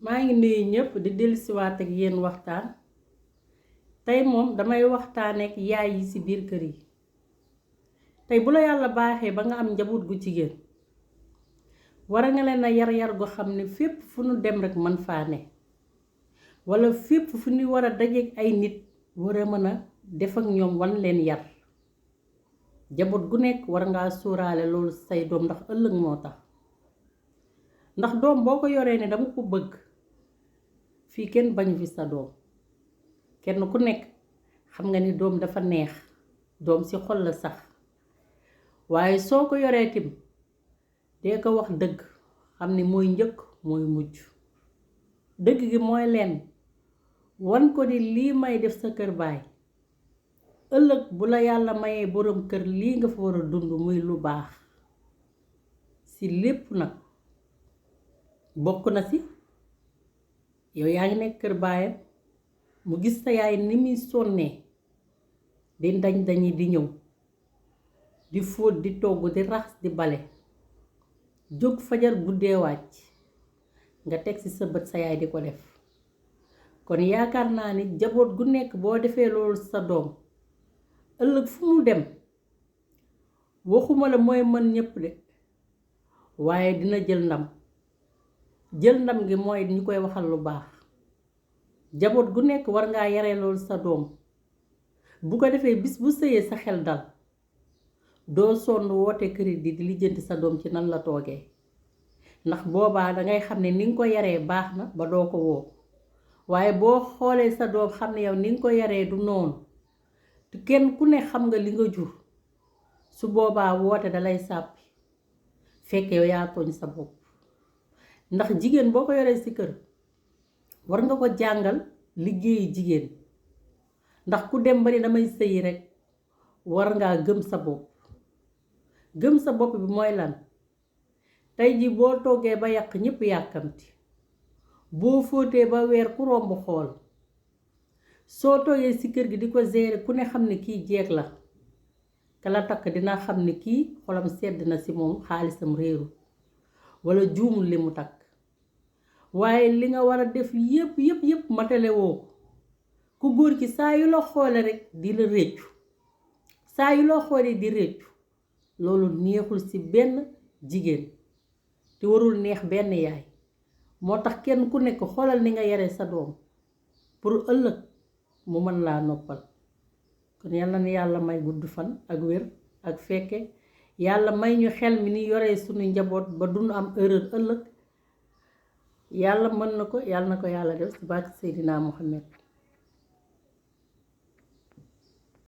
maa ngi nuyu ñëpp di dellusiwaat ak yéen waxtaan tey moom damay waxtaan ak yaay yi ci biir kër yi tey bu la yàlla baaxee ba nga am njaboot gu jigéen war nga leen a yar gu xam ne fépp fu nu dem rek mën faa ne walla fépp fu ñu war a dajeek ay nit war a mën a def ak ñoom wan leen yar njaboot gu nekk war ngaa sóoraale loolu say doom ndax ëllëg moo tax ndax doom boo ko yoree ne dama ko bëgg fii kenn bañu fi sa doom kenn ku nekk xam nga ni doom dafa neex doom ci xol la sax waaye soo ko yoree tim dee ko wax dëgg xam ni mooy njëkk mooy mujj dëgg gi mooy leen wan ko ni lii may def sa kër baay ëllëg bu la yàlla mayee boroom kër lii nga fa war a dund muy lu baax ci lépp nag bokk na ci yow yaa ngi nekk kër baayam mu gis sa yaay ni muy sonnee di dañi di ñëw di fóot di togg di rax di bale jóg fajar guddee wàcc nga teg ci sa bët sa yaay di ko def kon yaakaar naa ni jaboot gu nekk boo defee loolu sa doom ëllëg fu mu dem waxuma la mooy mën ñépp de waaye dina jël ndam gi mooy ñu koy waxal lu baax jaboot gu nekk war ngaa yare loolu sa doom bu ko defee bis bu sëyee sa xel dal doo sonn woote crédit di lijjanti sa doom ci nan la toogee ndax boobaa dangay xam ne ni nga ko yaree baax na ba doo ko woo waaye boo xoolee sa doom xam ne yow ni nga ko yaree du noonu te kenn ku ne xam nga li nga jur su boobaa woote dalay sàppi fekk yow yaa tooñ sa bopp ndax jigéen boo ko yoree ci kër war nga ko jàngal liggéeyi jigéen ndax ku dem ba ni damay sëyi rekk war ngaa gëm sa bopp bi mooy lan tey ji boo toggee ba yàq ñépp yàkkamti boo fóotee ba weer ku romb xool soo toogee ci kër gi di ko gérer ku ne xam ne kii jeeg la ka la takk dina xam ne kii xolam sedd na ci moom xaalisam réeru walla juumul li mu takk waaye li nga war a def yépp matale woo ku góor ki saa yu la xoole rekk di la réccu saa yu la xoole di réccu loolu neexul ci benn jigéen te warul neex benn yaay moo tax kenn ku nekk xoolal ni nga yare sa doom pour ëllëg mu mën laa noppal kon yàlla na yàlla may gudd fan ak wér ak fekke yàlla may ñu xel mi ni yoree suñu njaboot ba duñu am erreur ëllëg yàlla mën na ko yàlla na ko yàlla def ci barke Seydina Muhammad